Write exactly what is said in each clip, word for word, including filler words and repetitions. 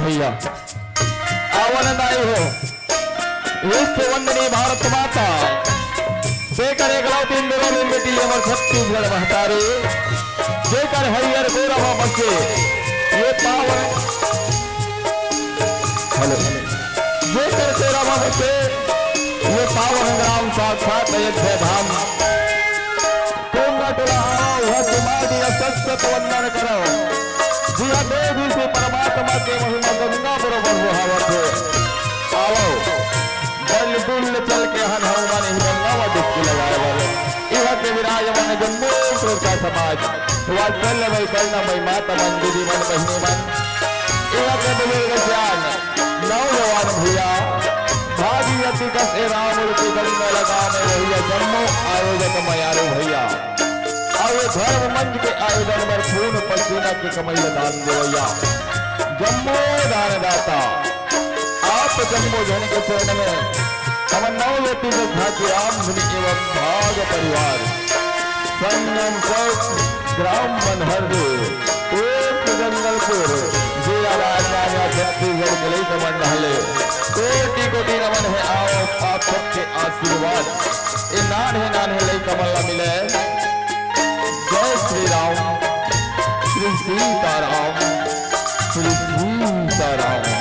भैया, आवा न दाई हो, विश्व वंदनी भारत माता, जेकर एकलौती दुलारी बेटी हमर छत्तीसगढ़ महतारी, जेकर हरियर गोरवा बसे ये पावन, हेलो, जेकर गोरवा बसे ये पावन ग्राम साक्षात अयोध्या धाम। कोंगा टोला आओ, उहाँ के माँ जी के शत शत वंदन करो। जिहाँ देवी से परमात्मा के महिमा गंगा बरोबर बहावत हे। आओ, बल बुल चल के हन हनुमान ही गंगा में डुबकी लगाए बर। इहाँ के विराजमान जम्मो टोला समाज, वात्सल्य मई, करुणा मई माता मन, दीदी मन, बहिनी मन, इहाँ के बुजुर्ग सियान, नौजवान भैया, भागीरथी कस ए राम उड़के गंगा लगा में भैया, जम्मो आयोजक मयारू भैया, अउ ये धर्म मंच के आयोजन बर खून पसीना के कमई ल दान देवैया, जम्मो दानदाता, आप जम्मो झन के चरण में हमन नौ ज्योति के झांकी राम धुनी एवं भाग परिवार संगम चौक, ग्राम मनहर दे, कोट जंगलपुर, जिला राजनांदगांव, छत्तीसगढ़ के लइका मन रहले। कोटि कोटि नमन हे, आओ आप सबके आशीर्वाद ए नान्हे नान्हे लइका मन ला मिले। जय श्री राम, श्री सीताराम, श्री सीताराम।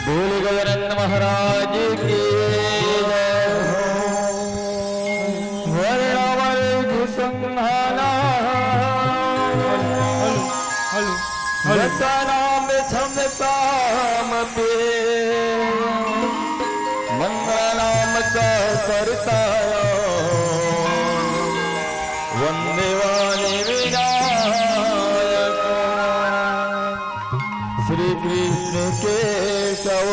बोल गजानन महाराज की जय हो। वर्णावर्ध संघाना। Hello, hello, hello. रसानाम छम साम पे। मंगलानाम च करताय। वंदे वाणी विनायक। श्री कृष्ण केशव,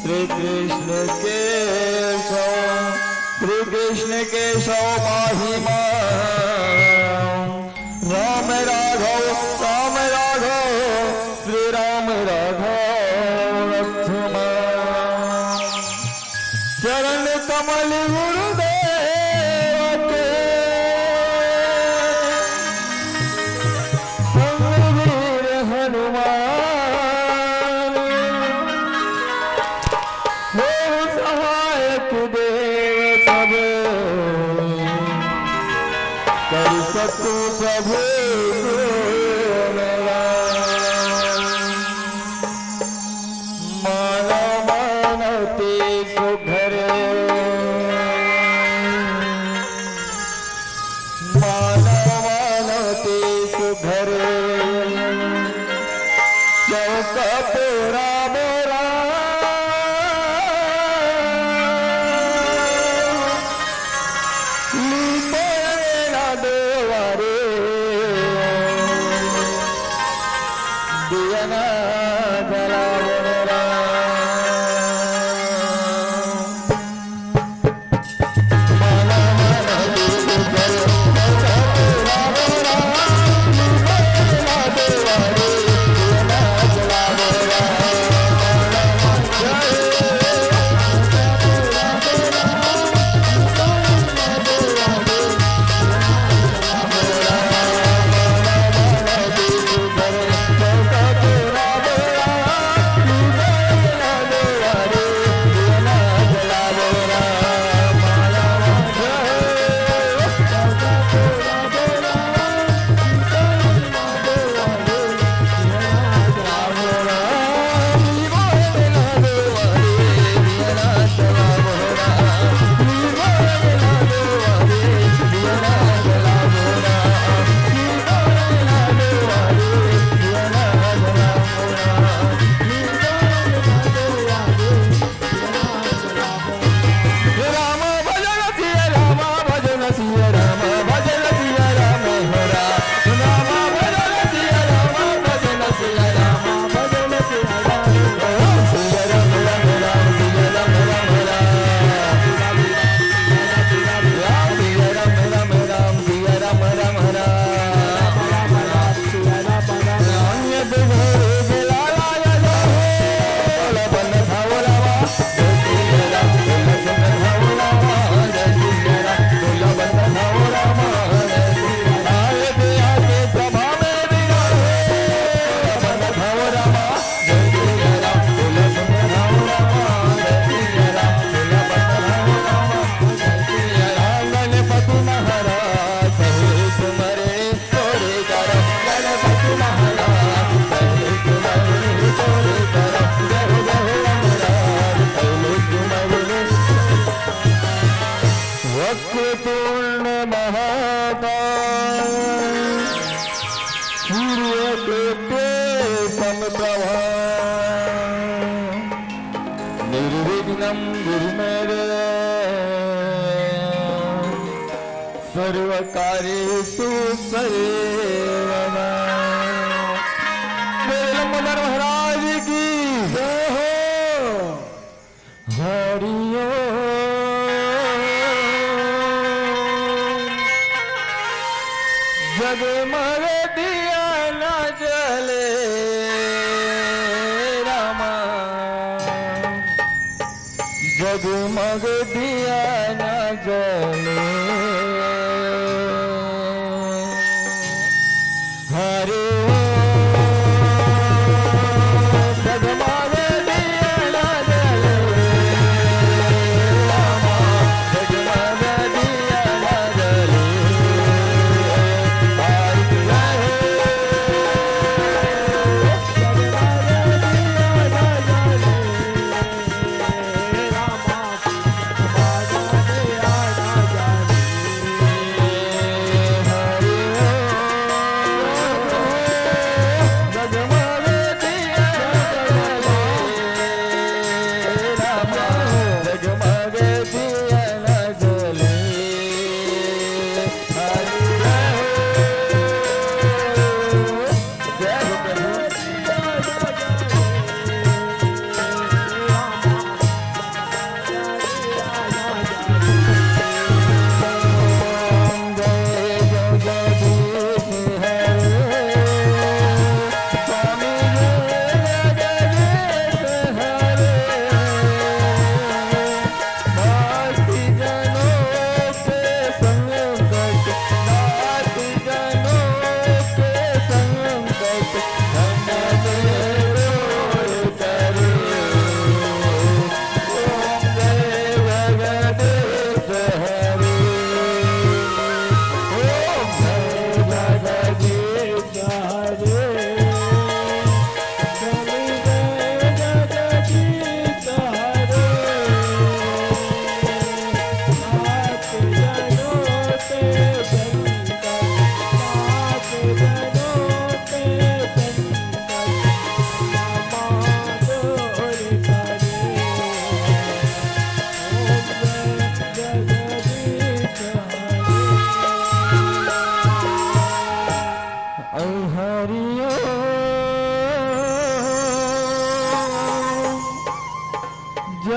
श्री कृष्ण केशव, श्री कृष्ण केशव पाहि मां। राम राघव, राम राघव, श्री राम राघव रक्ष मां। चरण कमल गुरुदेव के, संग वीर हनुमान। हो सहायक देव सब, कर सकूं प्रभु गुणगान। मानव मानती सुघर कपूरा बोरा, लिपोए ना देवा रे, दिया ना जलावो रे राम। वक्रतुंड महाकाय, सूर्यकोटि समप्रभा, निर्विघ्नं कुरु मे देव, सर्वकार्येषु सर्वदा। बोले लंबोदर महाराज की जय हो। हरि ओम। जगमग दिया ना जले रामा, जगमग दिया ना जले। हरे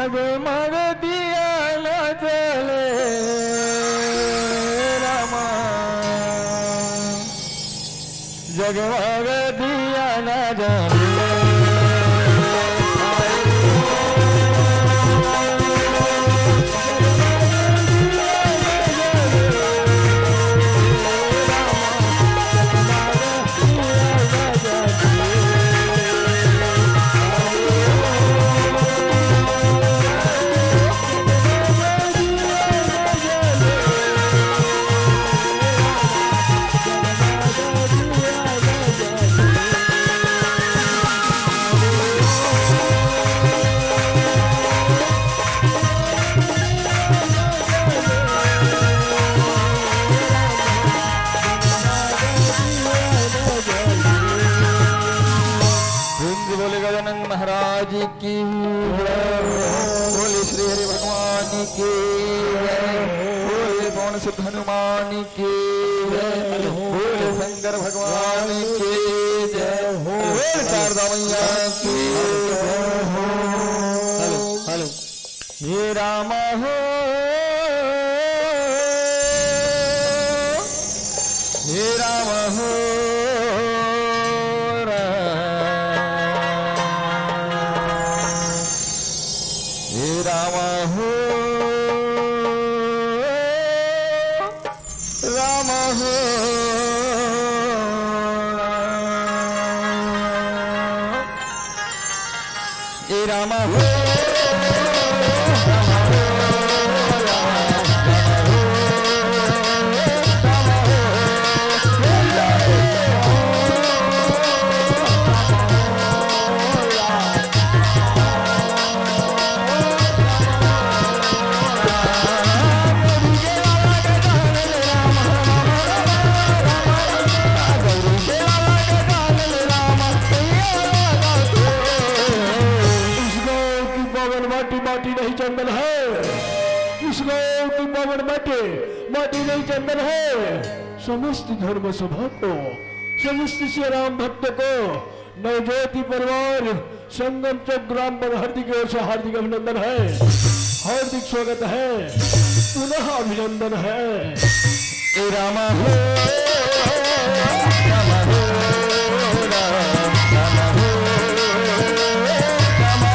जगमग दिया न जले रामा, जगमग दिया न जले। कुंज बोले गजानन महाराज की जय, बोले श्री हरि भगवान की जय, बोले पवन सुत हनुमान की जय, बोले शंकर भगवान की जय, बोले शारदा मैया की जय। Hello, hello. हे राम हो, हे राम हो, राम। हे राम हो, राम हो, राम। ए राम हो, इस गांव की पावन माटी, माटी नहीं चंदन है। इस गांव की पावन माटी, माटी नहीं चंदन है। समस्त धर्म सभा को, समस्त श्री राम भक्त को, नवज्योति परिवार, संगम चौक ग्राम बगहरदी की ओर से हार्दिक अभिनंदन है, हार्दिक स्वागत है, पुनः अभिनंदन है। ए राम हो, राम हो, राम, राम हो, राम हो, राम हो, राम हो।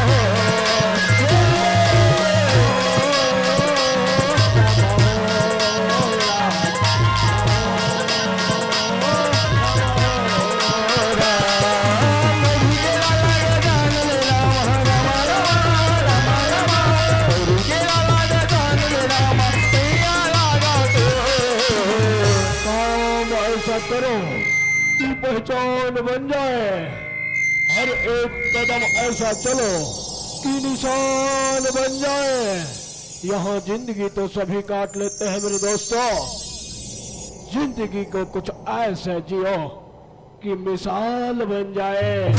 काम ऐसा करो कि पहचान बन जाए, हर एक कदम ऐसा चलो कि निशान बन जाए। यहाँ जिंदगी तो सभी काट लेते हैं मेरे दोस्तों, जिंदगी को कुछ ऐसे जियो कि मिसाल बन जाए,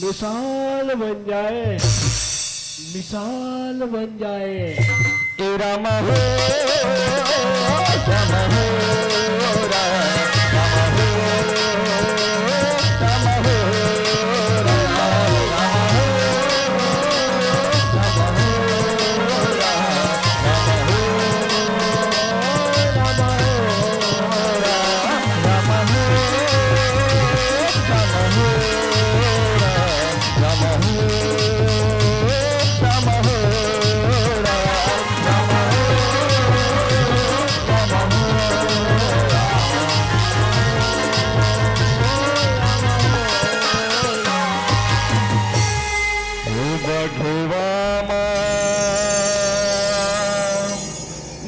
मिसाल बन जाए, मिसाल बन जाए। ए राम हो, राम हो, राम हो, राम हो, राम हो। बघवा मा,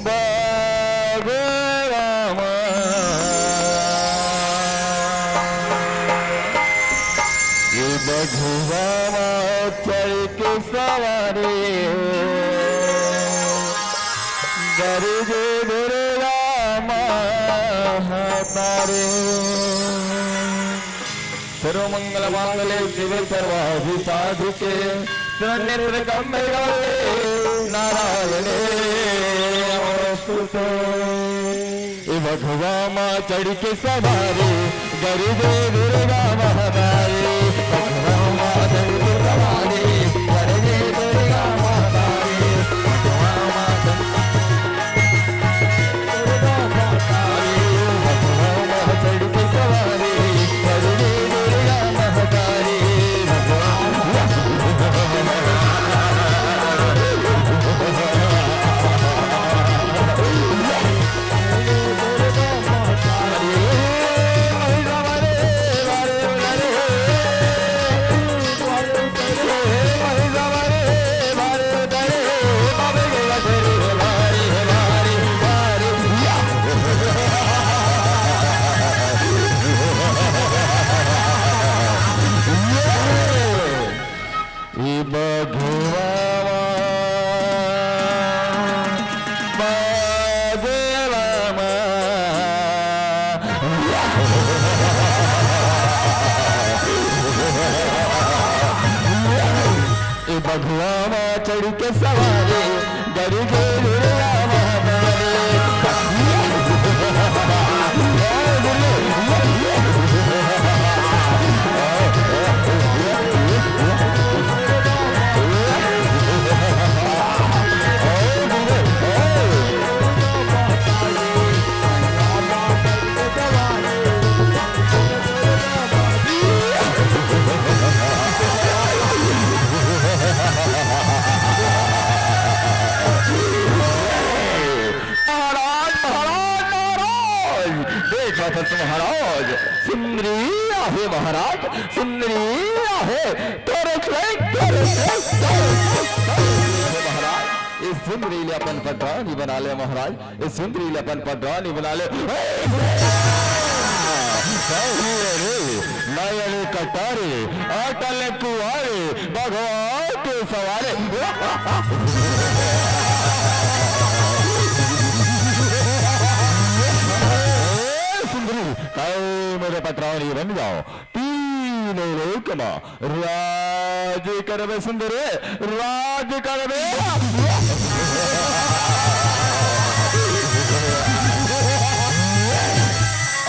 बघवा मा, ये बघवा मा चढ़ के सवारी, गरजे दुर्गा महतारी। सर्वमंगल मांगल्ये शिवे सर्वार्थ साधिके, शरण्ये त्र्यंबके गौरी नारायणी नमोस्तुते। ए बघवा मा चढ़ के सवारी, गरजे दुर्गा महतारी। बघवा मा चढ़ के सवारी, गरजे दुर्गा महतारी। अघुआ मा चढ़ के सवारी, गड़ी के ढुड़िया मा बारी। महाराज, महाराज, महाराज, देख बात है महाराज, सुंदरी आहे महाराज, सुंदरी आहे, तोरे से, तोरे से, तोरे से, महाराज, ये सुंदरी ले अपन पटरानी बना ले महाराज। ए सुंदरी ले अपन पटरानी बना ले। ए, सही रे, नयन कटारे, अटल कुआरे, भगवान के सवारे। ए सुंदरी, तय मेरे पटरानी बन जाओ। तीनों लोक मा राज करबे सुंदरी, राज करबे।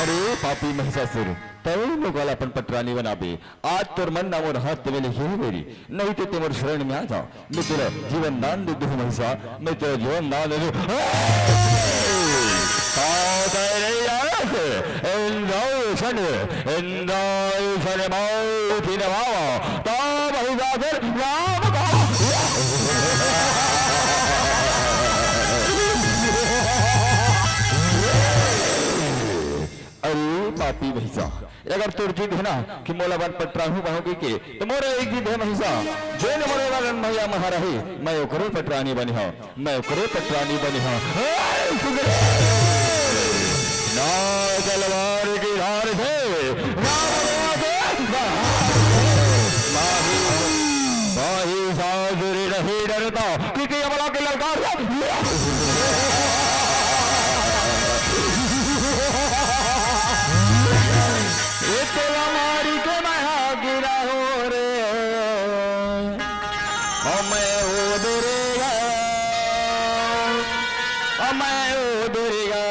अरे पापी महिषासुर, तैं मोला अपन पटरानी बनाबे। आज तोर मन ना मोर हाथ देवे ले हे मेरी, नहीं ते, ते मोर शरण में आ जा। मैं तेरा जीवन दान दे दूं महिषा, मैं तेरा जीवन दान दे दूं। ए! ताऊ ताई रे यार, इंद्रासन, इंद्रासन माई थी नवावा, ता महिषासुर राम का। अरे पापी महिषा, अगर तोर जिद हे ना कि मोला अपन पटरानी बनाहू कहिके, त मोर एक जिद हे महिषा, जेन मोर वाला मैया महाराही, मैं ओकरे पटरानी बनी हूँ, मैं ओकरे पटरानी बनी हूँ। हे सुग्रीव! ना तलवार की धार से, ना बलवा से, ना हाथ से, ना ही, ना ही सासुर नहीं डरता, क्योंकि ये बला के ललकार से। ए तेला मारी के मैं हा गिरा हो रे। ओ मैं ओ दुर्गा, ओ मैं ओ दुर्गा।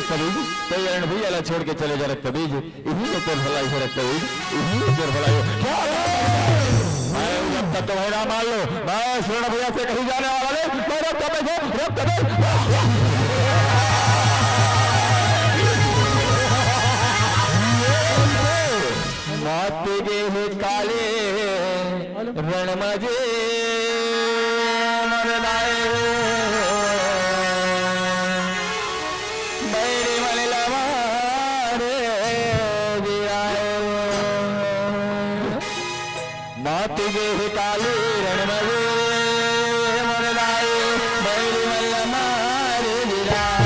रक्तबीज, तो ये रण भैया ला छोड़ के चले जा रक्तबीज, इही में तोर भलाई हे रक्तबीज, इही में तोर भलाई हे। क्या बात है? अरे, जब तक तो भाई राम मान लो, मैं सुन भैया से कहीं जाने वाला नहीं, मैं रक्तबीज हूँ, रक्तबीज। मात गे हे काले रण मा जे मरदाए, बैरी मन ला मारे गिराए। मात गे हे काले रण मा जे मरदाए, बैरी मन ला मारे गिराए।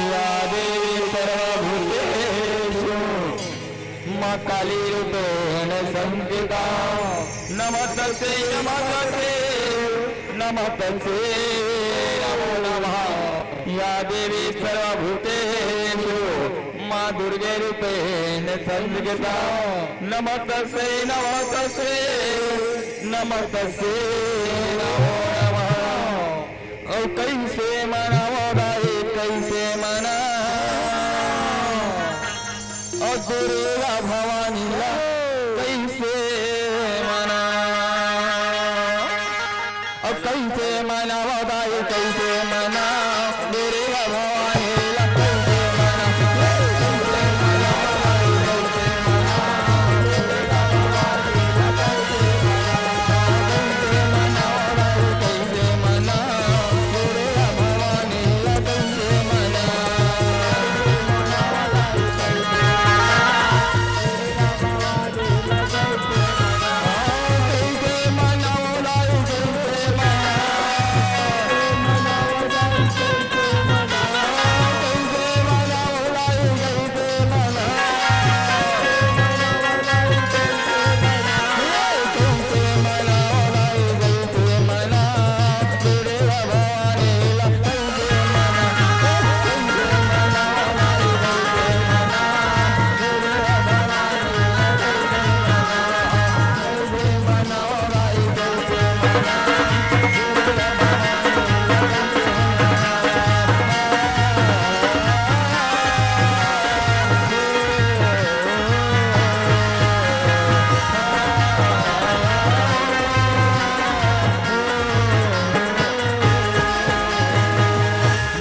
या देवी सर्वभूतेषु मां काली रूपेण संस्थिता। नमस्तस्यै नमस्तस्यै नमस्तस्यै नमो नमः। या देवी सर्वभूतेषु मां दुर्गे रूपेण संस्थिता। नमस्तस्यै नमस्तस्यै नमस्तस्यै नमो नमः। अउ कइसे मनावव दाई, कइसे मनावव? अउ दुर्गा भवानी ला कइसे मनावव? अउ कइसे मनावव दाई, कइसे मनावव? दुर्गा भवानी ला कइसे मनावव?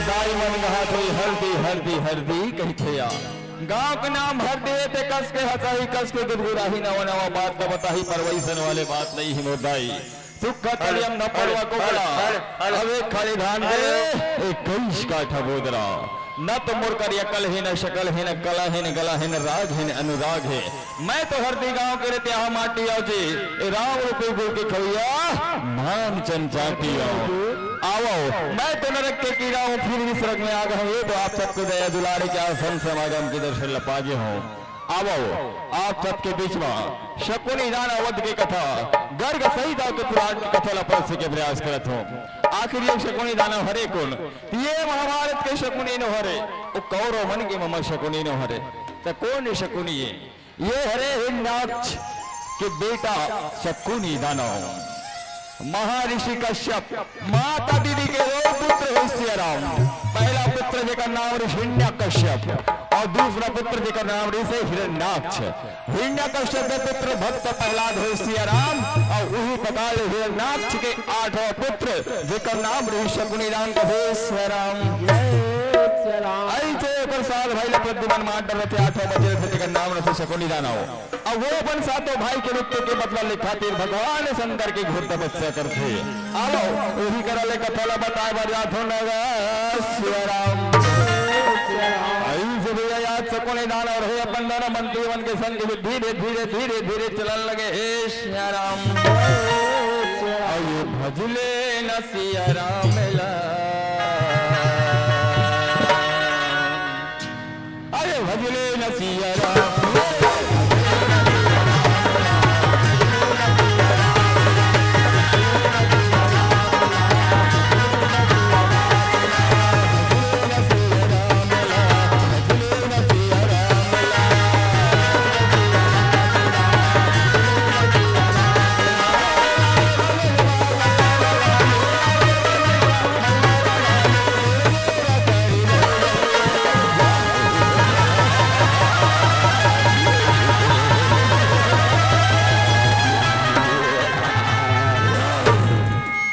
दाई मन कहाथे हरदी, हरदी, हरदी कहिथे या। गांव के नाम हरदी हे ते कस के हंसाही, कस के गुदगुदाही, नवा नवा बात न बताही, पर वइसन वाले बात नइ हे मोर दाई। सुक्खा तलियम धपड़वा कोकला, अब एक खाली धान दे, इक्कीस काठा बोदरा। न तो मोर करिया कल हे, न शकल हे, न कला हे, न गला हे, न राग हे, न अनुराग हे। मैं तो हरदी गांव के रहिथे, हव माटी आव जी, ए राम रूपी गुर के खवइया, नानचन जाति आव। आवव, मैं तो नरक के कीड़ा हूँ, फिर भी स्वर्ग में आ गए हूँ। ये तो आप सबके दया दुलारे के आसन समागम के दर्शन ल पागे हूँ। आवव, आप सबके बीच म शकुनी दानव वध के कथा, गर्ग संहिता के पुराण के कथा ल परोसे के प्रयास करत हूँ। आखिर ये शकुनी दानव हरे कोन? ये महाभारत के शकुनी नो हरे, वो कौरव मन के ममा शकुनी नो हरे। त कोन ये शकुनी हे? ये हरे हिरण्याक्ष के बेटा शकुनी दानव। महर्षि कश्यप, माता दीदी के दो पुत्र होइस सियाराम। पहला पुत्र जेकर नाम रहिस हिरण्यकश्यप अउ दूसरा पुत्र जेकर नाम रहिस हिरण्याक्ष। हिरण्यकश्यप के पुत्र भक्त प्रहलाद होइस सियाराम अउ उही प्रकार ले हिरण्याक्ष के आठवां पुत्र जेकर नाम रहिस शकुनिदान कथे सियाराम। अइसे ओकर सात भाई ल प्रद्युमन मार डरथे, आठवां बचे रथे जेकर नाम रथे शकुनिदान। अउ वो अपन सातों भाई के मृत्यु के बदला ले खातिर भगवान शंकर के घोर तपस्या करथे। आवो, उही करा ले कथा ला बताए बर जाथो नगा सियाराम। अइसे भैया, आज शकुनिदान अउ हे अपन दोनों मंत्री मन के संग भी धीरे, धीरे, धीरे, धीरे चलन लगे हे सियाराम। अउ ये भजले न सियाराम ला। अरे भजले न सियाराम।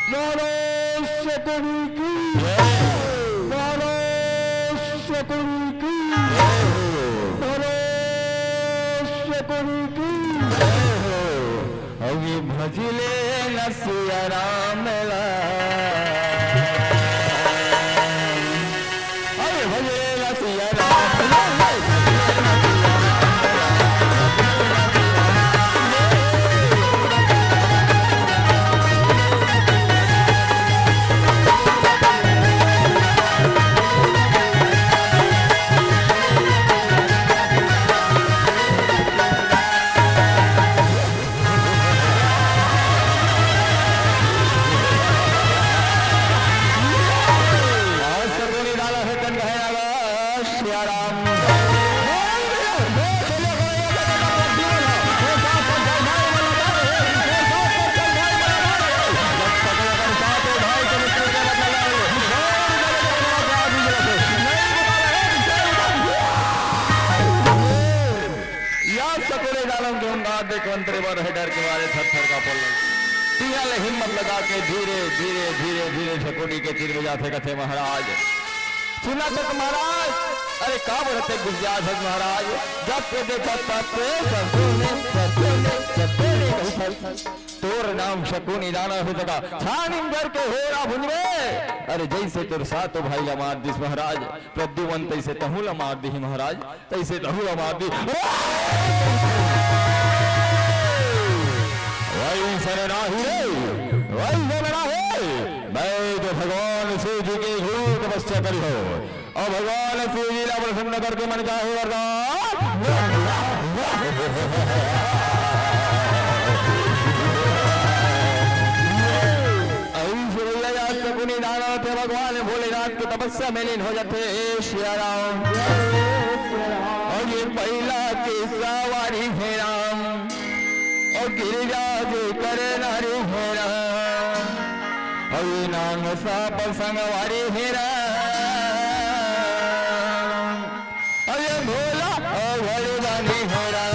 नारायण शकुनी की, नारायण शकुनी की, नारायण शकुनी की। अभी भजले न सियाराम ला। अरे भजले न सियाराम ला। आज शकुनी डाला है तन कहे आगा सियाराम। या शकुनी डालम के हम गात दे कंतरे बर है डर के मारे थर थर कांपन लगे। तिहां ले हिम्मत लगा के धीरे, धीरे, धीरे, धीरे शकुनी के तीर में जाथे कथे महाराज। सुना तक महाराज, अरे का बरते गुस्सा है महाराज, जब के देखा तब के शकुनी, शकुनी, शकुनी कहत हस। तोर नाम शकुनी डाला हो सका, छानिम करके होरा भुंजबे। अरे जैसे तोर सातो भाई ला मार दिस महाराज, प्रद्युमन तैसे तहूं ला मार दिही महाराज। तैसे तहूं ला मार दी। वैसन नाही रे, वैसन नाही। मैं तो भगवान शिव जी के घोर तपस्या करी हो। अउ भगवान शिव जी ला प्रसन्न करके मन चाहे वरदान। अइसे भैया, आज शकुनी डाला थे भगवान भोलेनाथ के तपस्या में लीन हो जाथे। सियाराम। अउ ये पहिला के सवारी हे राम, अउ गिरजा जे करे नारी हे राम, अउ ये नांग साप संगवारी हे राम, अउ ये भोला अउ भोलेदानी हे राम।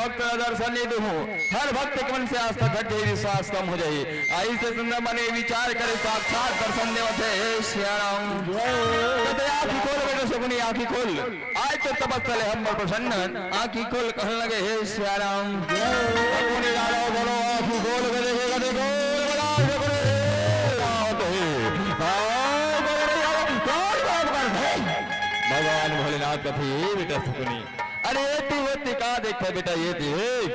तेरा दर्शन नहीं दूँ, हर भक्त के मन से आस्था घट जाही, विश्वास कम हो जाही। अइसे सुंदर मन में विचार करे, साक्षात दर्शन देवत हे, हे सिया राम। कथे आँखी खोल बेटा शकुनी, आँखी खोल, आज तो तपस्या ले हम बड़ प्रसन्न हन। आँखी खोल कहन लगे, हे सिया राम। शकुनी लाला बोलो, आँखी खोल के देखे, कथे खोल बड़ा शकुनी, हे राम हे। हाँ, बोलो रे यार, कौन बात कर हे? भगवान भोलेनाथ कथे, ए बेटा शकुनी, अरे ये ती वो ती का देखथे बेटा, ये ती, हे,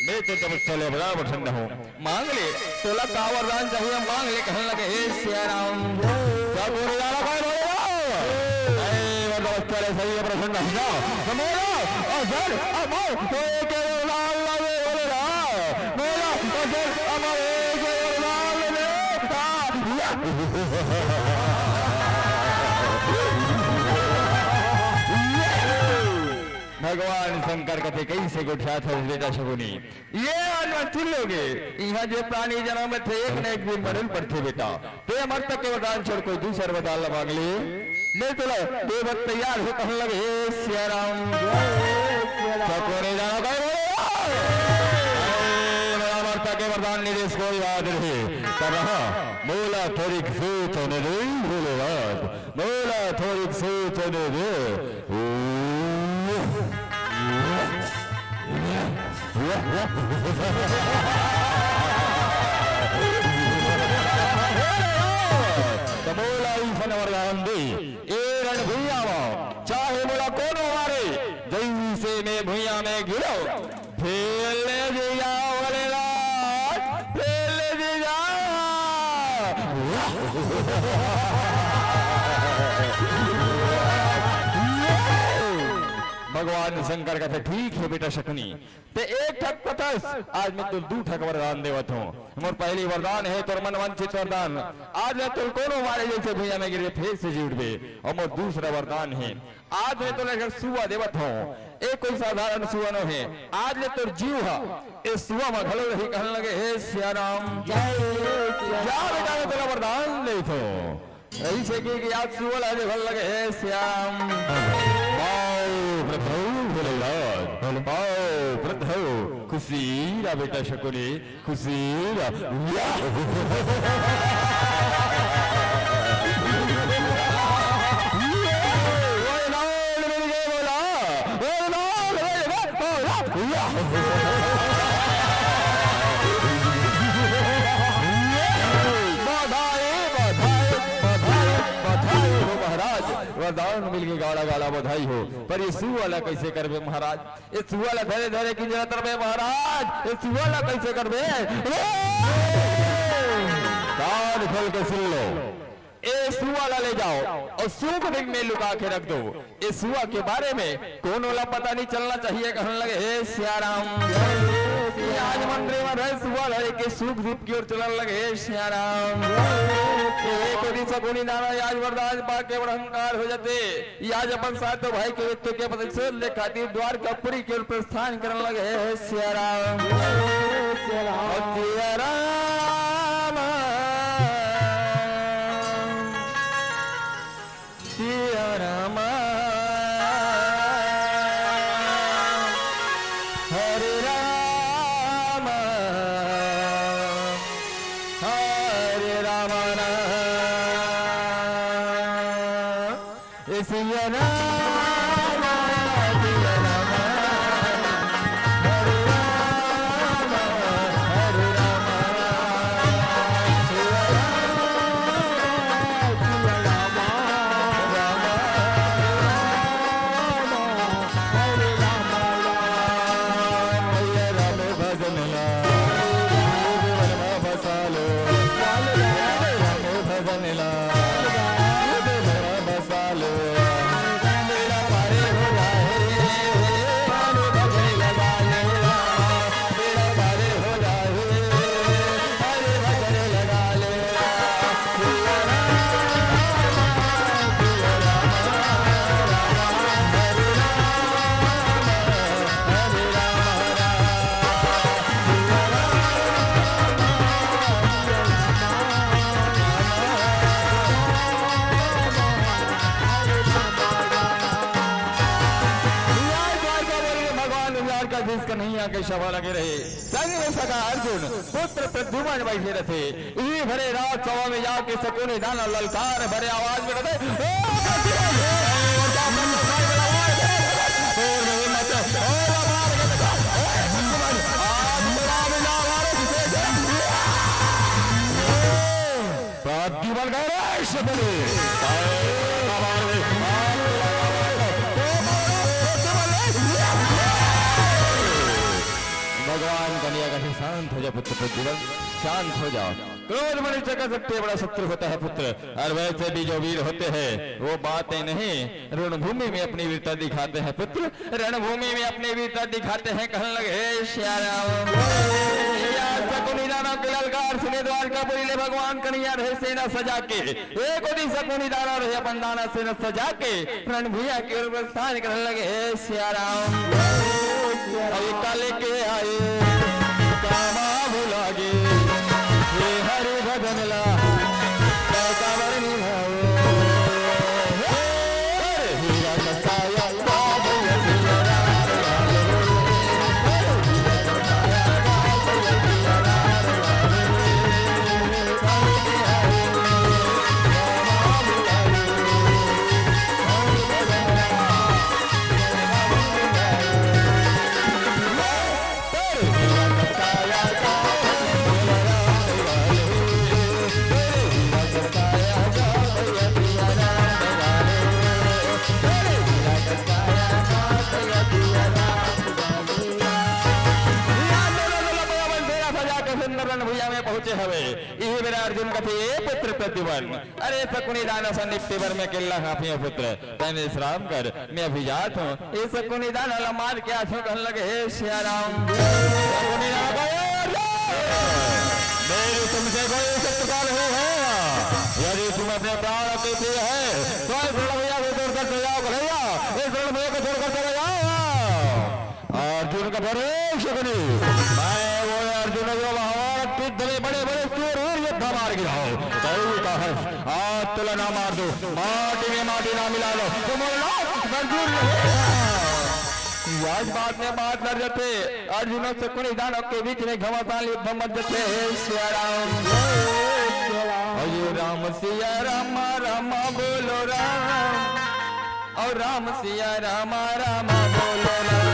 मैं तो तपस्या ले बड़ा प्रसन्न हूँ। मांग ले, तोला का वरदान चाहिए, मांग ले, कहन लगे, हे सिया राम। सब बोले, लाला भाई बोले, "ए, मतलब, अच्छा रे, सही है, प्रसन्न है ना? तो मेरा अजर अमर होए के वरदान लावे बोले ना। मेरा अजर अमर होए के वरदान लावे।" भगवान शंकर कथे, "कइसे गोठियाथस बेटा शकुनी?" ये अनवांछित लोग हे। इहाँ जे प्राणी जन्म लेथे, एक न एक दिन मरे ल पड़थे बेटा। ते अमरता के वरदान छोड़ कोई दूसर वरदान ला मांग ले। मैं तोला देवत तैयार हो कहन लगे, हे सिया राम। जय सिया राम। सकोरे जाना कहे बोले, "हे, मोला अमरता के वरदान नहीं देस कोई बात नहीं। पर हाँ, मोला थोड़ी सूचना दे, बोले बात।" मोला थोरिक सूचना दे। त मोला अइसन वरदान दे, ए रणभुइयां म, चाहे मोला कोनो मारे, जइसे मैं भुइयां में गिरंव, फेर ले जी जाव, भोलेनाथ, फेर ले जी जाव। भगवान शंकर कथे, "ठीक हे बेटा शकुनी, ते एक ठक कथस, आज मैं तोला दू ठक वरदान देवत हंव। मोर पहली वरदान हे तोर मन वांछित वरदान, आज ले तोला कोनो मारे जइसे भुइयां में गिरबे, फेर से जी उठबे। अउ मोर दूसरा वरदान हे, आज मैं तोला एक सुवा देवत हंव, ए कोई साधारण सुवा नो हे। आज ले तोर जीव ह ए सुवा म घलो रही।" कहन लगे, "हे सिया राम, जय सिया राम।" जा बेटा, मैं तोला वरदान देत हंव। अइसे कहि के आज सुवा ला जे घल लगे, "हे सिया राम।" पाव प्रभु भोलेनाथ, पाव प्रभु। खुशी रह बेटा शकुनी, खुशी रह। या! वरदान मिल गे मोला, वरदान मिल गे मोला। या! बधाई, बधाई, बधाई, बधाई हो महाराज, वरदान मिल गे, गाड़ा गाड़ा बधाई हो। पर ये सुवा ला कइसे करबे महाराज? ए सुवा ला धरे धरे किंजरत रबे महाराज, ए सुवा ला कइसे करबे? कान खोल के सुन लो, ए सुवा ला ले जाव अउ सूंघ दीप में लुका के रख दो। ए सुवा के बारे में कोनो ला पता नहीं चलना चाहिए। कहन लगे, "हे सिया राम।" ये आज मंदिर में रहे सुवा ला लेके सूंघ दीप की ओर चलन लगे, "हे सिया राम।" ए कोई सगुनी नारा आज वरदान पाके बड़ अहंकार हो जाते। ये आज अपन सात भाई के मृत्यु के प्रतिशोध ले खातिर द्वारकापुरी के ओर प्रस्थान करन लगे, "हे सिया राम।" सिया राम। सिया राम। सिया राम। हरे राम। हरे राम। ए सिया राम, सिया राम, हरे राम, के सभा लगे रहे। संग में सखा अर्जुन, पुत्र प्रद्युमन बइठे रथे। इही भरे राजसभा में जाके शकुनि दानव ललकार भरे आवाज में कथे, "ओ प्रद्युमन, ए, और का प्रद्युमन, ए, और नहीं मत, और मार के बता, ए प्रद्युमन, आज तेरा मिला मारो, ए, प्रद्युमन गणेश बने।" भगवान कन्हैया कथे, "शांत हो जा पुत्र प्रद्युमन, शांत हो जाओ। क्रोध मनुष्य का सबसे बड़ा शत्रु होता है पुत्र, और वैसे भी जो वीर होते हैं वो बातें नहीं, रणभूमि में अपनी वीरता दिखाते हैं पुत्र, रणभूमि में अपनी वीरता दिखाते हैं।" कहन लगे, "हे सिया राम।" या शकुनि दानव के ललकार सुने द्वारकापुरी ले भगवान कन्हैया रहे सेना सजा के, एक ओती शकुनि दानव रहे अपन दानव सेना सजा के रणभुइयां के ओर प्रस्थान करन लगे, "हे सिया राम।" अरे काले के आए, कामा भुला गे, हे हरि भजन ला, काबर निभाओ। अरे हीरा कसाया, भैया मन तेरा सजा के सुंदर रणभुइया में पहुंचे हवे। इही बेरा अर्जुन कथे, "ए पुत्र प्रद्युमन, अरे शकुनि दानव सन निपटे बर मैं अकेल्ला काफी हूं पुत्र, तैं विश्राम कर, मैं अभी जात हूं।" ए शकुनि दानव ला मार के आथो कहन लगे, "हे सिया राम।" शकुनि दानव कहे, "ए अर्जुन, मेरी तुमसे कोई शत्रुता नहीं है, यदि तुम अपने प्राण के प्रिय है तो इस रणभुइया से छोड़कर चले जाओ कन्हैया, इस रणभुइया को छोड़कर चले जाओ।" अर्जुन कथे, "अरे शकुनि, मैं वो अर्जुन जो महाभारत युद्ध में बड़े बड़े सूरवीर योद्धा मार गिराओ, कई का हर्ष, आज तोला ना मार दो, माटी में माटी ना मिला दो, तो मोर लाल अर्जुन नहीं।" आज बात में बात लड़ जाथे, अर्जुन अउ शकुनि दानव के बीच में घमासान युद्ध मच जाथे। हे सिया राम, हे सिया राम। अयो राम सिया राम, राम बोलो राम। अउ राम सिया राम, राम बोलो राम।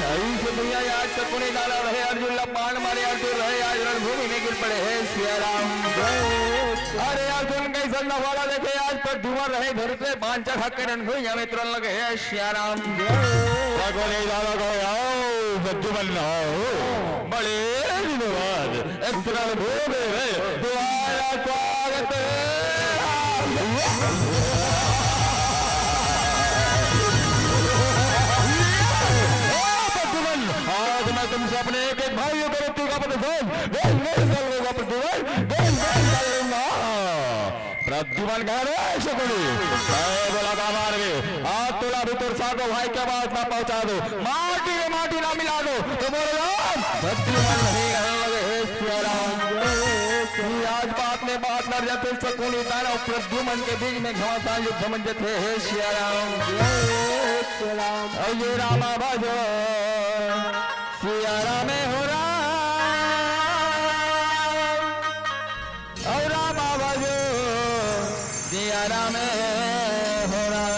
अइसे भैया, आज शकुनि दानव रहे, अर्जुन ला बाण मारे, अर्जुन रहे, आज रणभूमि में गिर पड़े। हे सिया राम। अरे अर्जुन कइसन नवाला देखे, आज प्रद्युमन रहे, धड़ से बाण चढ़ा के रणभूमि में तुरंत लगे। हे सिया राम। शकुनि दानव कहे, "आओ, प्रद्युमन आओ, बड़े दिनों बाद इस रणभूमि में तुम्हारा स्वागत है।" ओ प्रद्युमन, आज मैं तुमसे अपने एक एक भाइयों को मृत्यु का पद दूं। बोल, बोल, बोल, बोल, बोल, बोल, बोल, बोल, बोल, बोल। प्रद्युमन कहे, "रे शकुनि, मैं बोला का मार में, आज तोला भी तोर सातों भाई के आवाज ना पहुंचा दो, माटी में माटी ना मिला दो, तो बोल राम।" प्रद्युमन नहीं कहने लगे, "हे सिया राम।" ये आज बात में बात लड़ जाथे, शकुनि दानव प्रद्युमन के बीच में घमासान युद्ध मच जाथे। हे सिया राम। हे सिया राम। अयो रामा भजो सिया राम हो राम। अउ रामा भजो सिया राम हो राम।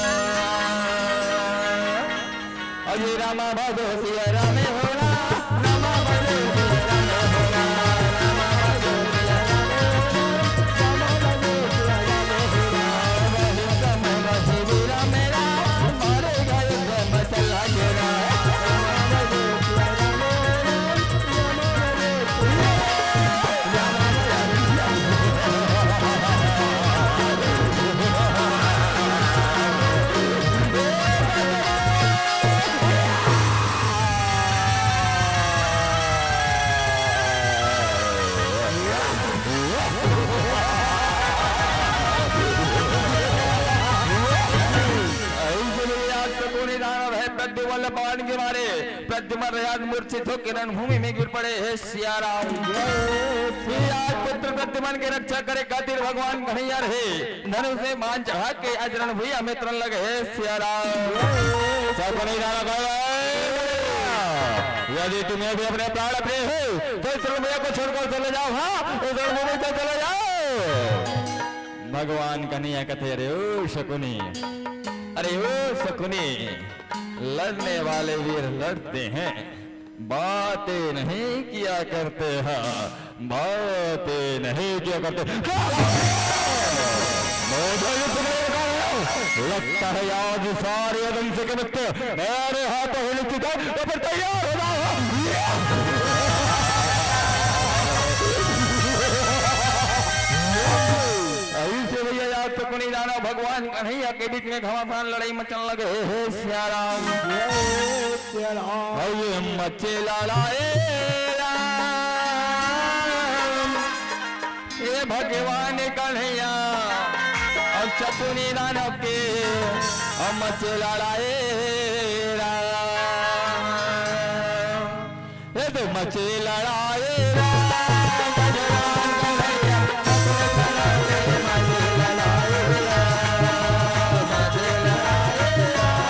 अरे रामा भजो सिया राम हो राम, रामा भजो सिया राम हो राम, रामा भजो सिया राम हो राम, रामा भजो सिया राम हो राम। वही कम वही बुरा मेरा, मारे गए गम चला गेरा। रामा भजो सिया राम हो राम, रामा भजो सिया राम हो राम। देवल बाण के मारे प्रद्युमन रयान मूर्छित होके रणभूमि में गिर पड़े। हे सिया राम, आज पुत्र प्रद्युमन के रक्षा करे खातिर भगवान कन्हैया रहे धनुष में बाण चढ़ा के आज रणभूमि में तरन लगे। हे सिया राम, सब नहीं जाना पाएगा। यदि तुम्हें भी अपने प्राण प्रिय हो तो इस रणभूमि को छोड़कर चले जाओ। हाँ, इस रणभूमि से चले जाओ। भगवान कन्हैया कहते, अरे ओ शकुनी, अरे ओ शकुनी, लड़ने वाले वीर लड़ते हैं, बातें नहीं किया करते हैं, बातें नहीं किया करते। मुझे ये समझ में आ रहा है। लगता है आज सारे अदन से के बच्चे मेरे हाथों में निश्चित है, तो फिर तैयार हो जाओ। ऐसे भैया, याद तो कोनी जाना, भगवान कन्हैया के बीच में घमासान लड़ाई मचन लगे। हे, हे सिया राम, हे सिया राम। अरे मचे लड़ाए राम, हे भगवान कन्हैया, अब शकुनी दानव के अब मचे लड़ाए राम। ए तो मचे लड़ाए राम, भगवान कन्हैया, मचे लड़ाए राम, मचे लड़ाए राम।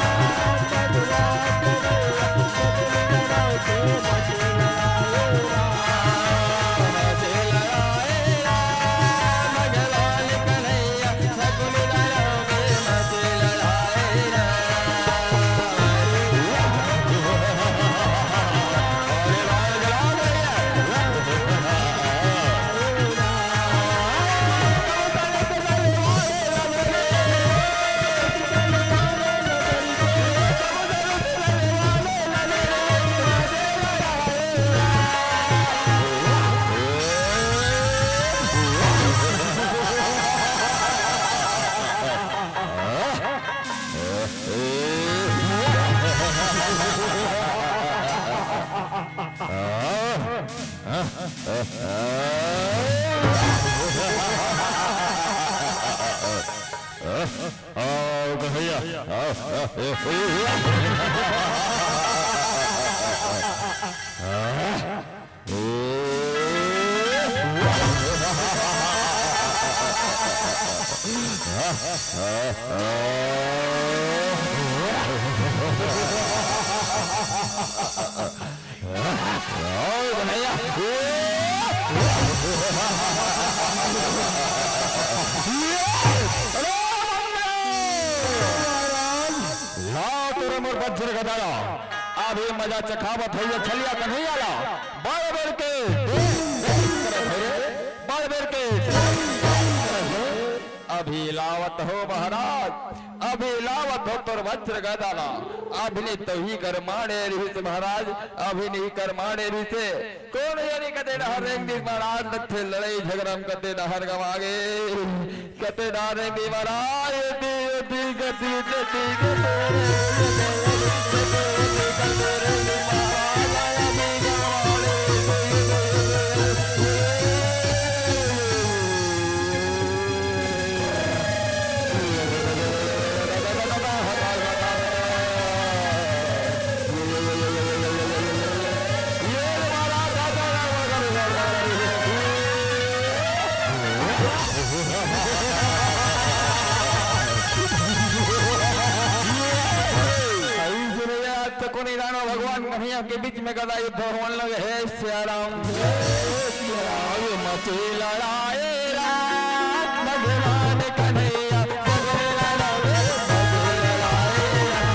आओ कन्हैया, आओ, आओ, ए, ए, आओ कन्हैया। ला तोरे मोर वज्र गदा ला, अभी मजा चखावत होइए छलिया कन्हैया ला। बड़ बड़ के, बड़ बड़ के। अभी लावत हो महाराज, अभी लावत हो तोर वज्र गदा ला। अभी नहीं तो ही कर मारे रहिस महाराज, अभी नहीं कर मारे रहिस। कोन यानी कते डहर रेंग दिस महाराज, नथे लड़ाई झगड़ा में कते डहर गवा गे, कते डहर रेंग दिस महाराज, एती, एती, गति, गति, गति। आज तको नहीं जानो भगवान कन्हैया के बीच में गदा युद्ध होने लगे। हे सिया राम, हे सिया राम। मचे लड़ाए राम, भगवान कन्हैया, मचे लड़ाए, मचे लड़ाए राम।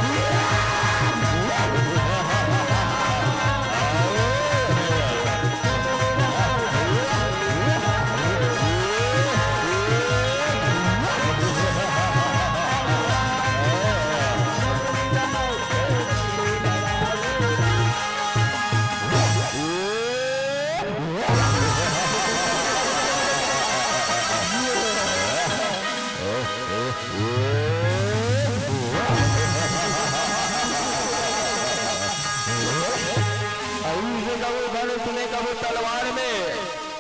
अइसे कभू धनुष में, कभू तलवार में,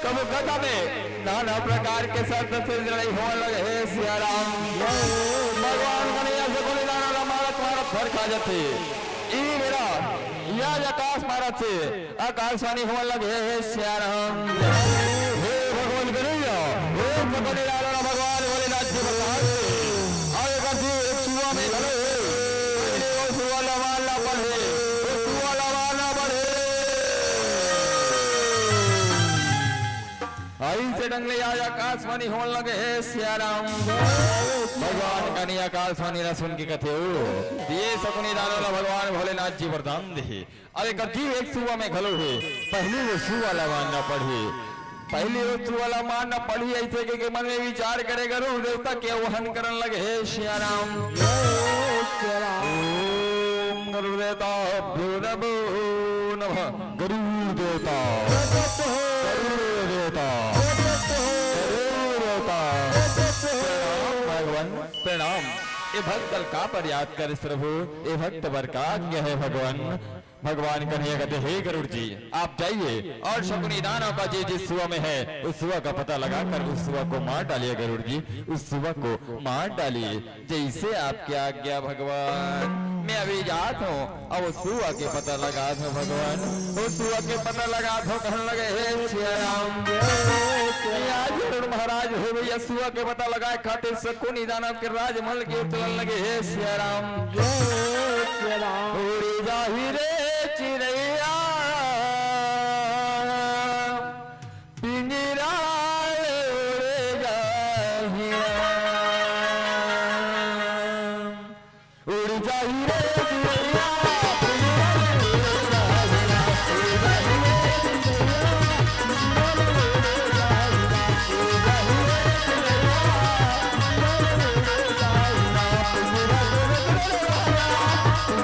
कभू गदा में, नाना प्रकार के शस्त्र से लड़ाई होने लगे। हे सिया राम, भगवान कन्हैया से गोली दाना ला मारत मारत भर खा जाते। ई आकाश मारत हे, आकाशवाणी होवन लगे हे सियाराम। हे भगवान कन्हैया, हे भगवान लाला भगवान भोलेनाथ जी प्रसाद हे। अउ एकर जी एक सुआ में घलो हे। पहले वो सुआ ला मार ना पड़े, वो सुआ ला मार ना पड़े। अइसे ढंग ले आज आकाशवाणी होवन लगे हे सियाराम। भगवान कन्हैया आकाशवाणी ला सुन के कथे, "ओ, ये सकुनी दानव ला भगवान भोलेनाथ जी वरदान देहे। अब एकर जी एक सुआ में घलो हे, पहली वो सुआ ला मारना पड़ही, पहली वो सुआ ला मारना पड़ही।" अइसे के, के मन में विचार करे गरुड़ देवता के आह्वान करन लगे हे सियाराम। ओम गरुड़ देवताभ्यो नमो नमः। गरुड़ देवता, गरुड़ देवता, गरुड़ देवता। प्रणाम भगवान, प्रणाम। ए भक्त बर का बर याद करिस प्रभु, ए भक्त बर का आज्ञा हे भगवान। भगवान कन्हैया कहते, "हे गरुड़ जी, आप जाइए और शकुनी दानव का जी जिस सुआ में है, उस सुआ का पता लगाकर उस सुआ को मार डालिए गरुड़ जी, उस सुआ को मार डालिए।" जैसे आपकी आज्ञा भगवान, मैं अभी जात हूँ, अब उस सुआ के पता लगात हूँ भगवान, उस सुआ के पता लगात हूँ, कहन लगे, "हे सिया राम।" आज गरुड़ महाराज हे भैया सुआ के पता लगाए खातिर शकुनी दानव के राजमहल के ओर चलन लगे, "हे सिया राम।" उड़ी जाही रे चिड़ैया, पिंजरा ले उड़े जाही राम। उड़ जाही रे चिड़ैया, पिंजरा ले उड़े जाही राम। उड़ जाही रे चिड़ैया, पिंजरा ले उड़े जाही राम। उड़ जाही रे चिड़ैया,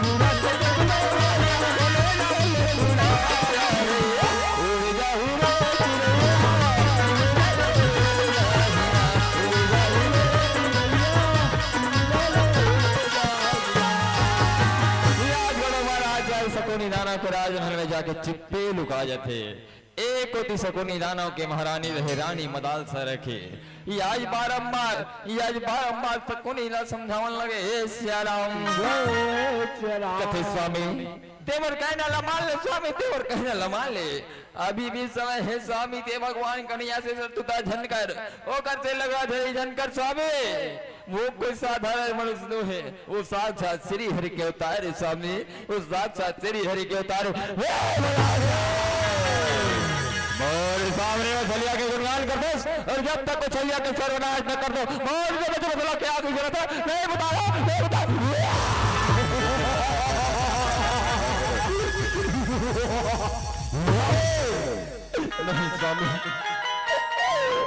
पिंजरा ले उड़े जाही राम। पिंजरा ले उड़े जाही राम। शकुनी दानव के राजमहल में जाके चुप्पे लुका जाथे। एक कोती शकुनी दानव के महारानी रहे रानी मदालसा रखे। ये आज बारंबार, ये आज बारंबार शकुनी ला समझावन लगे, "हे सिया राम।" जय सिया राम। कथे, "स्वामी, ते मोर कहना ल मान ले स्वामी, ते मोर कहना ल मान ले। अभी भी समय हे स्वामी, ते भगवान कन्हैया से शत्रुता झन कर, ओकर से लगा धरी झन कर स्वामी। वो कोई साधारण मनुष्य नो हे, वो साक्षात श्री हरि के अवतार हे स्वामी, वो साक्षात श्री हरि के अवतार हे।" हे भगवान! मोर सामने वो छलिया के गुणगान कर दो, और जब तक वो छलिया के सर्वनाश न कर दो, मोर जो बचे बदला क्या की जरूरत है, नहीं बताओ, नहीं बताओ। नहीं स्वामी,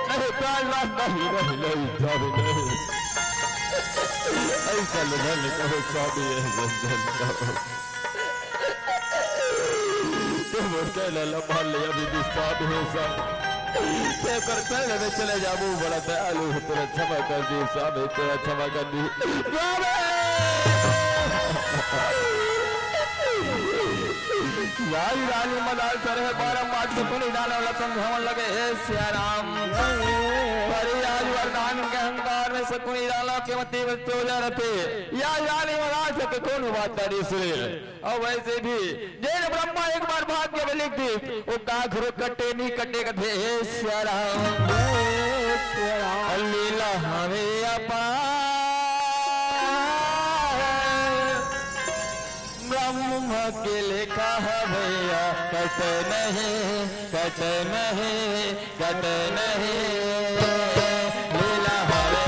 नहीं प्राणनाथ, नहीं, नहीं, नहीं स्वामी, नहीं। ऐसा लगा नहीं कहो स्वामी, ऐसा नहीं कहो। ते मोर कहना ल मान ले, अभी भी स्वामी हे स्वामी। ते कर चरण में चले जाबो, बड़ा दयालु हे, तेला क्षमा कर दी स्वामी, तेला क्षमा कर दी। स्वामी! याही रानी मदालसा रहे बारंबार शकुनी दानव ला समझावन लगे, "हे सिया राम।" पर आज वरदान के अहंकार में शकुनी दानव के मति में चोला रहते। याही रानी मदालसा के कोनो बात नहीं सुने। अउ वैसे भी जेन ब्रह्मा एक बार भाग्य में लिख दी, वो काखरो कटे नहीं कटे, कथे, "हे सिया राम।" लीला हवे अपार, ब्रह्म के लेखा हवे, कटे नहीं, कटे नहीं, कटे नहीं। लीला हवे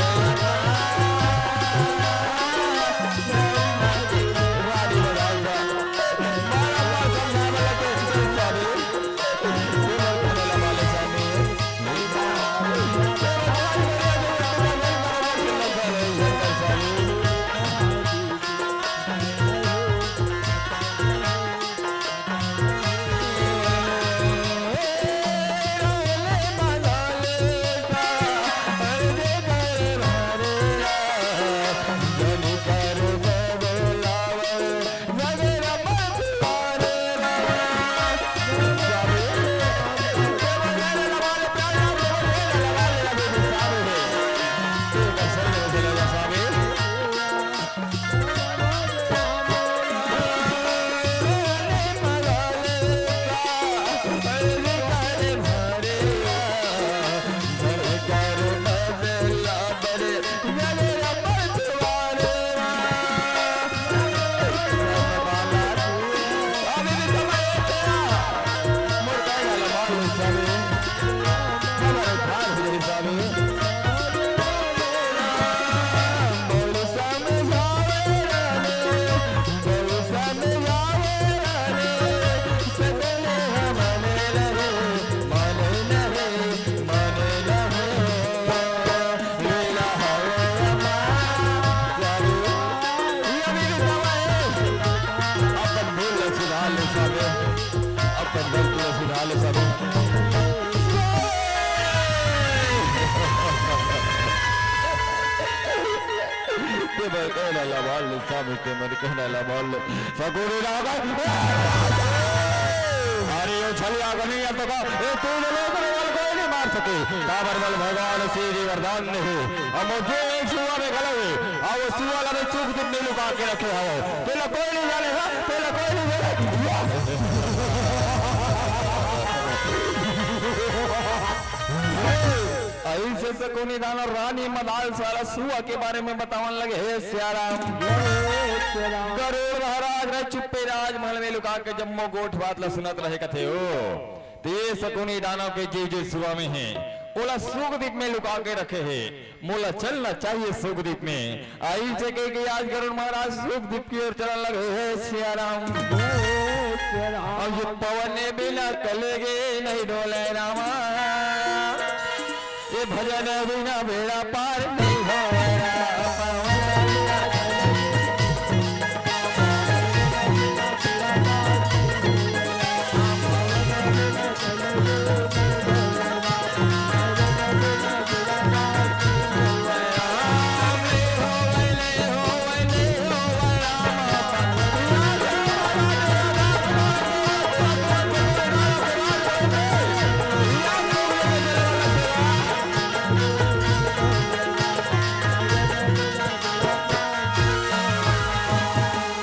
ते बर कहना ला मान ले, साबित ते बर कहना ला मान ले। सकुनी राग। अरे, ये छलिया कनी है तो का, ए, तू जो लोग रे वाल कोई नहीं मार सके। काबर बल भगवान श्री वरदान नहीं। अब मुझे एक सुआ में गला है। अब वो सुआ ला मैं चूक दिन में लुका के रखे हवो। तेला कोई नहीं जाने, हाँ? तेला कोई नहीं जाने। अइसे सकुनी दानव रानी मदाल साला सुआ के बारे में बतावन लगे, हे सियाराम। गरुड़ महाराज रे चुप्पे राजमहल में लुका के जम्मो गोठ बात ला सुनत रहे कथे हो। ते ये सकुनी दानव के जीव जे सुआ में हे, ओला सुखदीप में लुका के रखे हे। मोला चलना चाहिए सुखदीप में। अइसे कहिके आज गरुड़ महाराज सुखदीप की ओर चलन लगे, हे सियाराम। अब ये पवन बिना कलेगे नहीं डोले रामा, ये भजन बिना बेड़ा पार नहीं होवे रामा।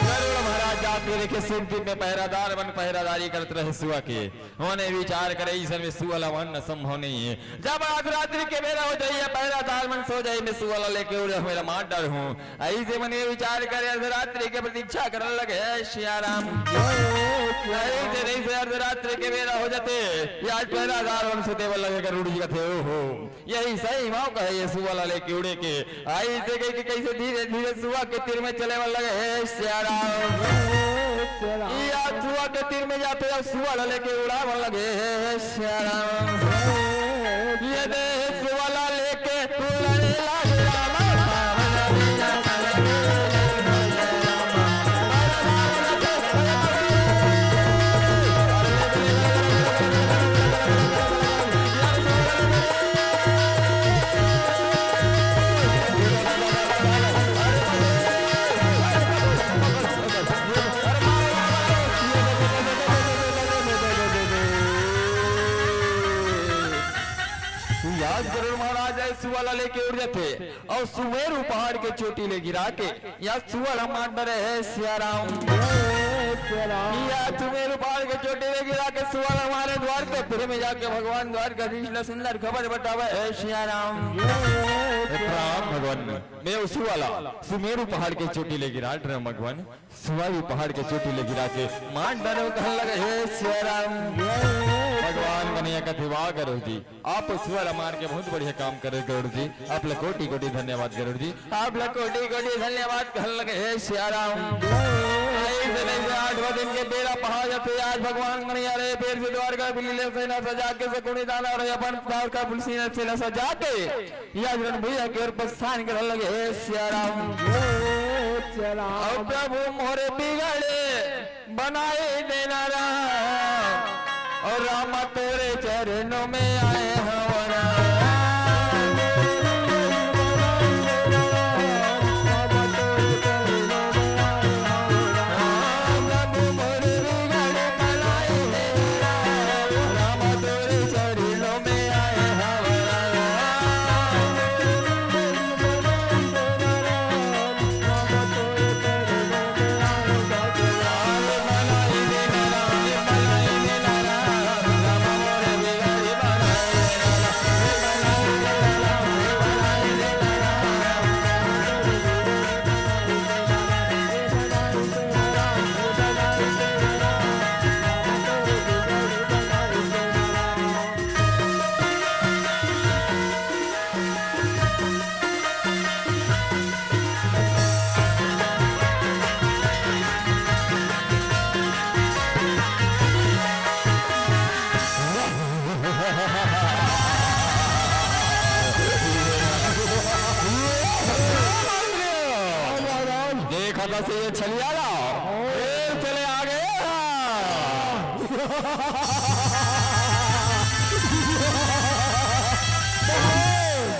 गरुड़ महाराज जाके देखे सुखदीप में पहरादार बन पहरादारी करत रहे सुआ के। ओने विचार करे, "इसन में सुआ ला मारना संभव नहीं है। जब अर्धरात्रि के बेरा हो जाई, पहरादार मन सो जाई, मैं सुआ ला लेके उड़े मेरा मार डालहूँ।" अइसे मन ये विचार करे, अर्धरात्रि के प्रतीक्षा करन लगे, हे सियाराम। अइसे नहीं से अर्धरात्रि के बेरा हो जाते, ये आज पहरादार मन सुते वाला लगे, गरुड़ जी कथे, "ओहो।" यही सही मौका है ये सुआ ला लेके उड़े के। अइसे कहिके कइसे धीरे धीरे सुआ के तीर में चले वाला लगे, हे सियाराम। या सुआ के तीर में जाते या सुआ ला लेके उड़ावन लगे, हे सियाराम। ये दे सुआ ला लेके उड़ने लगे रामा। याद करो महाराज, ऐ सुआ ला लेके उड़ जाते और सुमेरु पहाड़ के चोटी ले गिरा के या सुआ ला मार डरे, हे सियाराम। या सुमेरु पहाड़ के चोटी ले गिरा के सुआ ला मारे द्वारकापुरी में जाके भगवान द्वारकाधीश ला सुंदर खबर बतावे, हे सियाराम। हे राम भगवान, मैं उसी वाला सुमेरु पहाड़ के चोटी ले गिरा डरे भगवान। सुआ भी पहाड़ के चोटी ले गिरा के मार डरे कहन लगे, हे सियाराम। भगवान कन्हैया कथे, वाह गरुड़ जी, आप सुआ ला मार के बहुत बढ़िया काम करे गरुड़ जी। आप ला कोटि कोटि धन्यवाद गरुड़ जी। आप ला कोटि कोटि धन्यवाद कहन लगे, हे सियाराम। ऐसे नहीं से आठवां दिन के बेरा पहाड़ जाते आज भगवान कन्हैया रे फिर से द्वारकापुरी ले सेना सजा के सकुनी दानव रे अपन द्वारकापुरी सेना सजा के या जन भैया के ओर प्रस्थान करन लगे, हे सियाराम। हे सियाराम। और प्रभु मोरे बिगड़े बनाए देना राम, और राम तोरे चरणों में आए हमारा। देखा था से ये छलिया ला, फिर चले आ गए।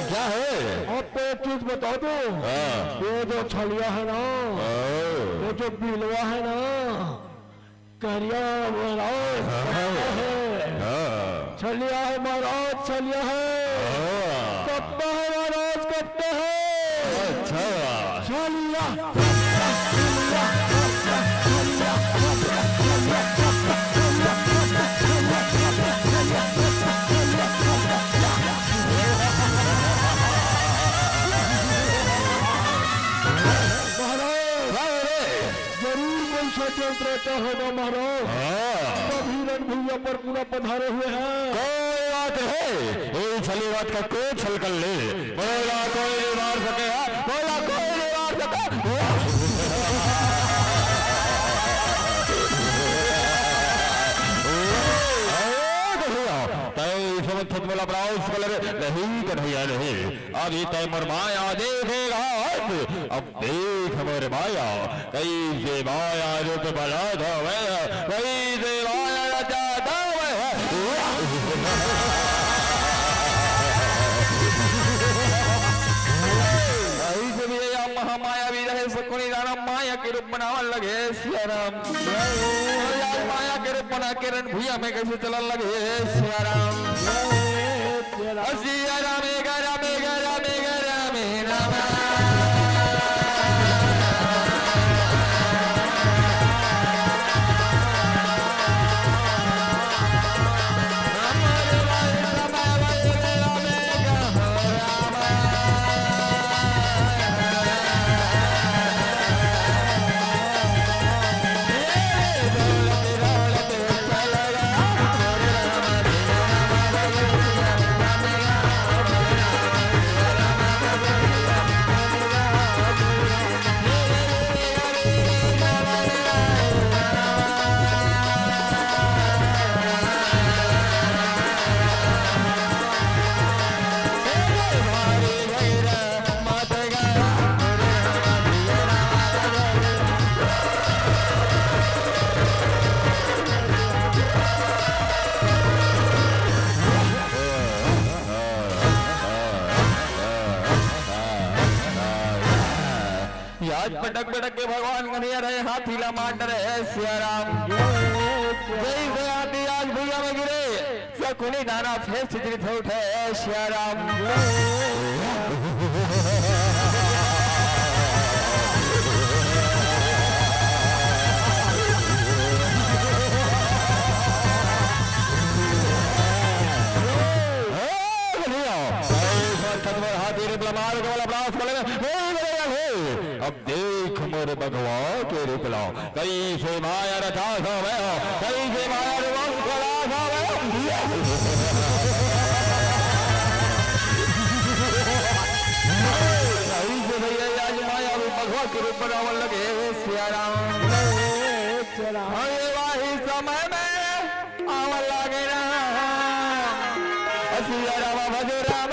क्या है? अब तो चुप बता दो। हाँ। वो जो छलिया है ना, हाँ। वो जो बिलवा है ना, करिया महाराज, हाँ। कट्टा है। हाँ। छलिया है महाराज, छलिया है। हाँ। कट्टा है महाराज, कट्टा है। अच्छा। छलिया। महाराज, हाँ रे। जरूर कोई षड्यंत्र रचा होगा महाराज। हाँ। तभी रणभुइया पर पूरा पधारे हुए हैं। कोई बात है, ये छली बात का कोई छल कर ले, बोला कोई नहीं मार सके, हाँ? बोला कोई नहीं मार सके। अरे कन्हैया, तय इस समय थोत में लपड़ाओ, उसको लगे, नहीं कन्हैया नहीं, अभी तय मोर माया देखेगा। अब देख मोर माया, कइसे माया रूप बना धावे, कइसे माया रचा धावे। अइसे भी ये महामायावी रहे, सकुनी दानव माया के रूप बनावन लगे, सिया राम। आज माया के रूप बना के रणभुइया में कइसे चलन लगे, सिया राम। सिया राम, ए गा राम, ए गा राम, ए गा राम, ए राम। आज पटक पटक के भगवान कन्हैया रहे, हाथी ला मार डरे, हे सिया राम। जैसे हाथी आज भुइया में गिरे, सकुनी दानव फिर से जीवित हो उठे, हे सिया राम। हे कन्हैया, जय सत सतवर हाथी रूप ला मार के वाला ब्लास्ट कर ले, नहीं करेगा हे। अब देख मोर बघवा के रूप ला, कइसे माया रचा सावे हो, कइसे माया रूप अंकुरा सावे हो। कइसे भैया आज माया रूप बघवा के रूप बनावन लगे, सिया राम। अरे वाही समय में आवा लागे राम। सिया राम भज राम।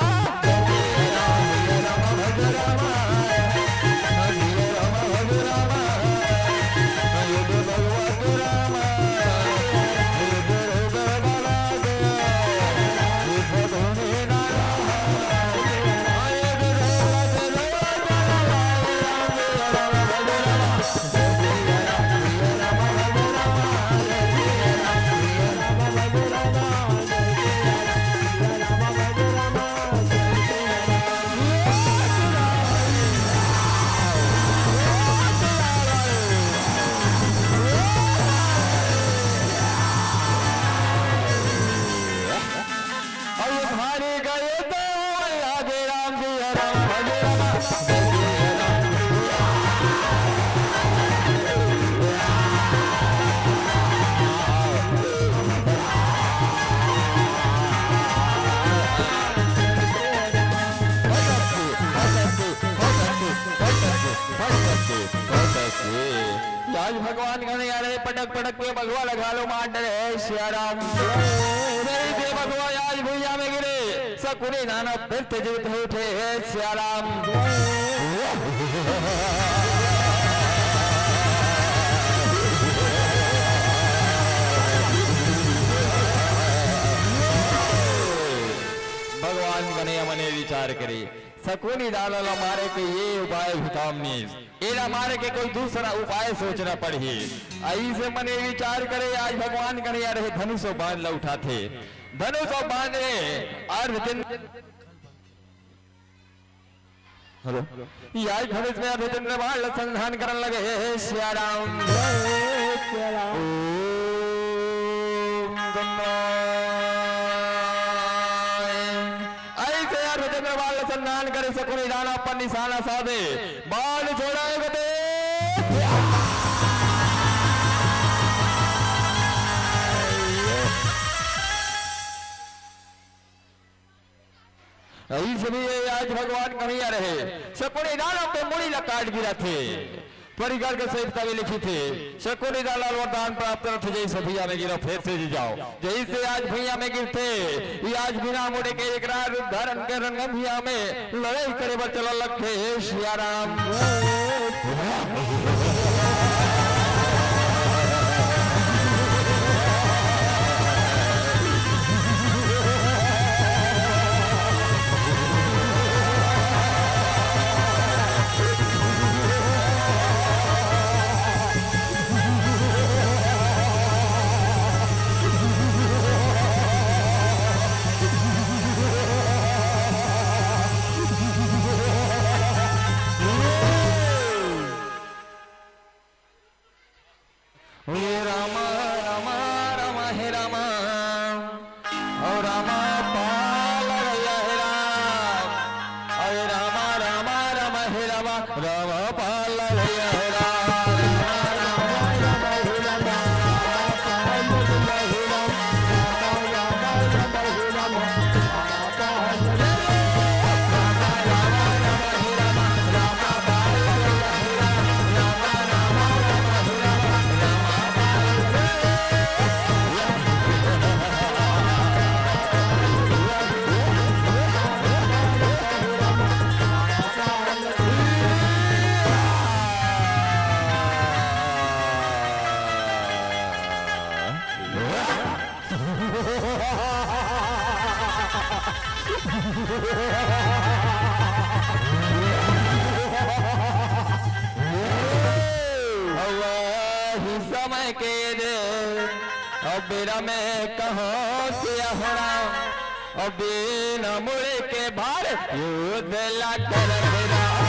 आज भगवान कन्हैया रे पटक पटक के बघवा ला घालो मार डरे, हे सिया राम। नहीं दे बघवा आज भुइया में गिरे, सकुनी दानव फिर से जीवित हो उठे, हे सिया राम। भगवान कन्हैया मने विचार करे, शकुनी दानव ला मारे के ये उपाय भी काम नइस। एला मारे के कोई दूसरा उपाय सोचना पड़ही। अइसे मन ये विचार करे, आज भगवान कन्हैया रहे धनुष अउ बाण ला उठाथे। धनुष अउ बाण ले अर्धचंद्र, हेलो, ये आज धनुष में अर्धचंद्र बाण ला संधान करन लगे हे सिया राम। ओम गंगाय। अइसे अर्धचंद्र बाण ला संधान करे शकुनी दानव अपन निशाना साधे। बाण छोड़ा एक दे। अइसे भी ये आज भगवान कन्हैया रहे, शकुनी दानव के मुड़ी ला काट गिराथे। परिगण के सहित कवि लिखिथे, शकुनी दानव ला वरदान प्राप्त रथे, जइसे भुइयां में गिरो, फेर से जी जाओ। जइसे आज भुइयां में गिरथे, ये आज बिना मुड़े के एकरा रूप धारण के रंग भुइयां में लड़ाई करे बर चला लगथे। हे सिया राम। हे राम, राम, राम, हे राम। ओ राम पाल भैया हे राम। अरे राम, राम, राम, हे राम। राम पाल भैया हे राम। अउ वही समय के दे, अब बेरा में कहो सिया हो राम, अब बिन मुड़ के भार युद्ध ला करत राम।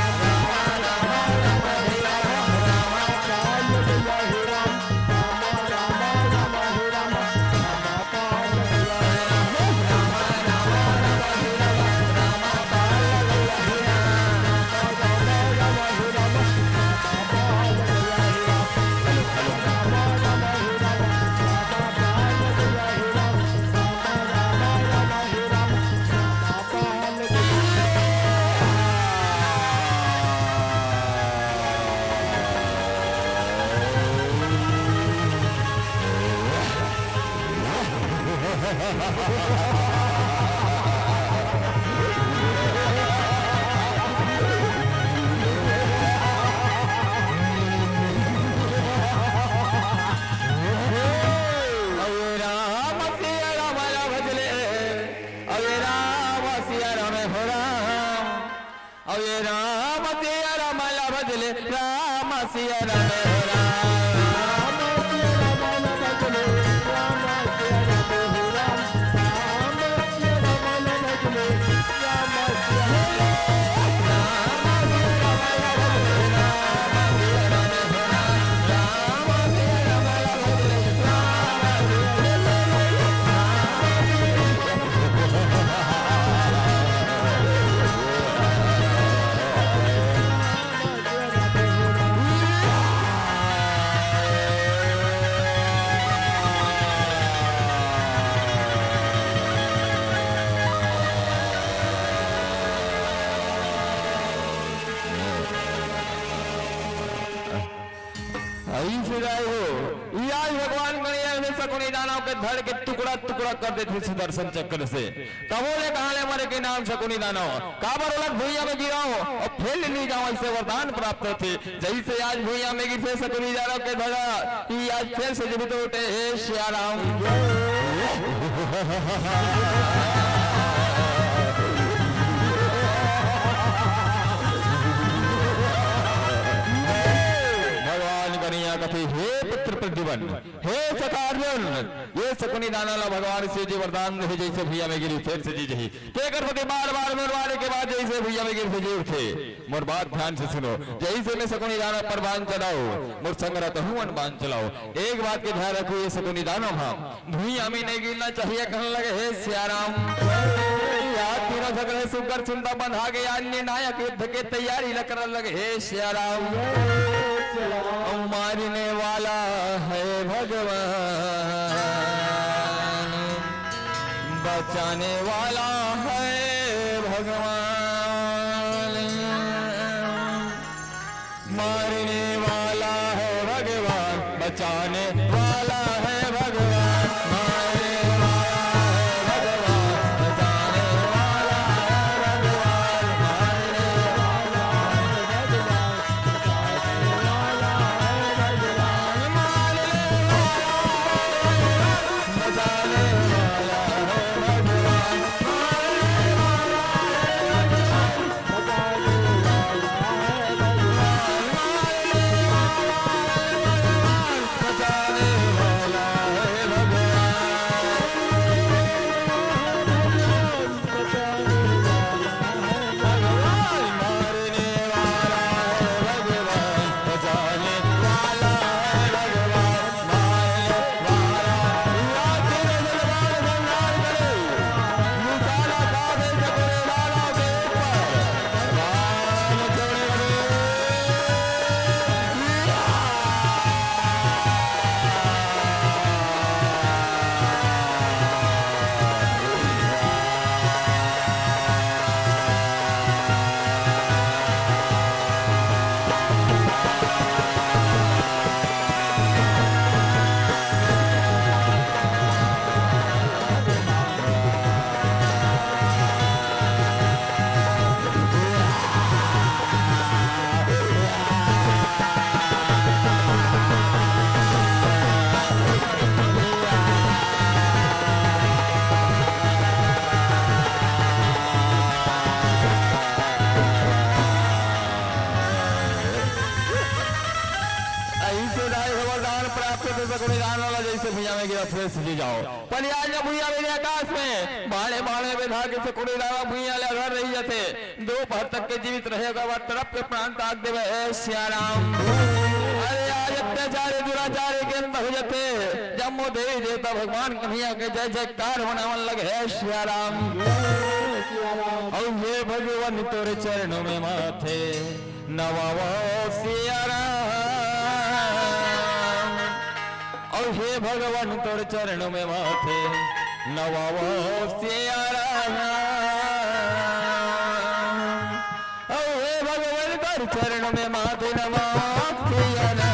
अरे राम सिया राम ला भजले, अरे राम सिया राम हो राम। अरे राम सिया राम ला भजले, राम सिया राम हो राम। अइसे दाई हो, ई आज भगवान कन्हैया ने शकुनी दानव के धड़ के टुकड़ा टुकड़ा कर देथे सुदर्शन चक्र से। तभो ले कहा ले मरे के नाम शकुनी दानव, काबर ओला भुइयां में गिराओ अउ फेर ले नी जाओ, अइसे वरदान प्राप्त होथे। जइसे आज भुइयां में गिरथे शकुनी दानव के धड़ा, ई आज फेर से जीवित उठे। हे सिया राम। प्रतिबंध। हे सखा अर्जुन, ये शकुनी दानव ला भगवान शिव जी वरदान दे हे, जइसे भुइयां में गिरही, फेर से जी जही। तेकर सेती बार-बार मरवाने के बाद जइसे भुइयां में गिरथे, जी उठथे। मोर बात ध्यान से सुनो, जइसे मैं शकुनी दानव पर बाण चलाओं, मोर संग रतहू मन बाण चलाओ। एक बात के ध्यान रखो, ये शकुनी दानव हा भुइयां में नहीं गिरना चाहिए, कहने लगे, "हे सिया राम।" या तीनों झगड़े सुग्घर सुंदर बंधा गया, निर्णायक युद्ध के तैयारी ल करने लगे, "हे सिया राम।" मारने वाला है भगवान, बचाने वाला है भगवान। मारने वाला है भगवान, बचाने वाला है भगवान। मारने वाला है भगवान, बचाने वाला है भगवान। मारने वाला है भगवान, बचाने वाला है भगवान। मारने वाला है भगवान, बचाने वाला है भगवान। मारने वाला है भगवान, अइसे दाई हे वरदान प्राप्त हे, शकुनी दानव ला जइसे भुइयां में गिरथे, फेर से जी जाओ। पलियार जब भुइयां में गिरे आकाश में, बाणे बाणे में धार के शकुनी दानव भुइयां ले अधर रहि जाथे। दो पहर तक के जीवित रहे, ओकर बाद तड़प के प्राण त्याग देवे, हे सिया राम। अरे आज अत्याचारी दुराचारी के अंत हो जाथे। जम्मो देवी देवता भगवान कन्हैया के जय जयकार मनावन लगे, हे सिया राम। अउ हे भगवान तोरे चरणों में माथे नवावो सिया राम। अउ हे भगवान तोर चरण में माथे नवावो सिया राम। अउ हे भगवान तोर चरण में माथे नवावो सिया राम।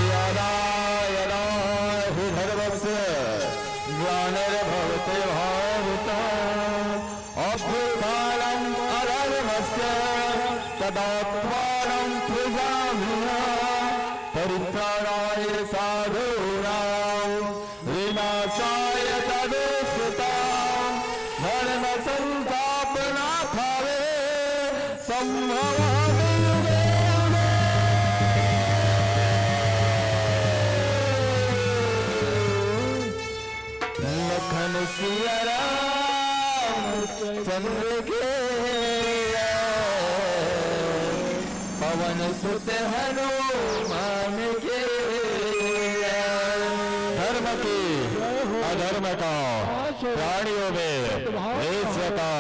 यदा यदा हि धर्मस्य ग्लानिर्भवति भारत, अभ्युत्थानम् अधर्मस्य तदात्मानं सृजाम्यहम्। परित्राणाय साधूनां विनाशाय च दुष्कृताम्। धर्म संस्थापनार्थाय संभवामि युगे युगे। लखन सिया राम चंद्र के। पवन सुत हनुमान के। धर्म की अधर्म का प्राणियों में द्वेष का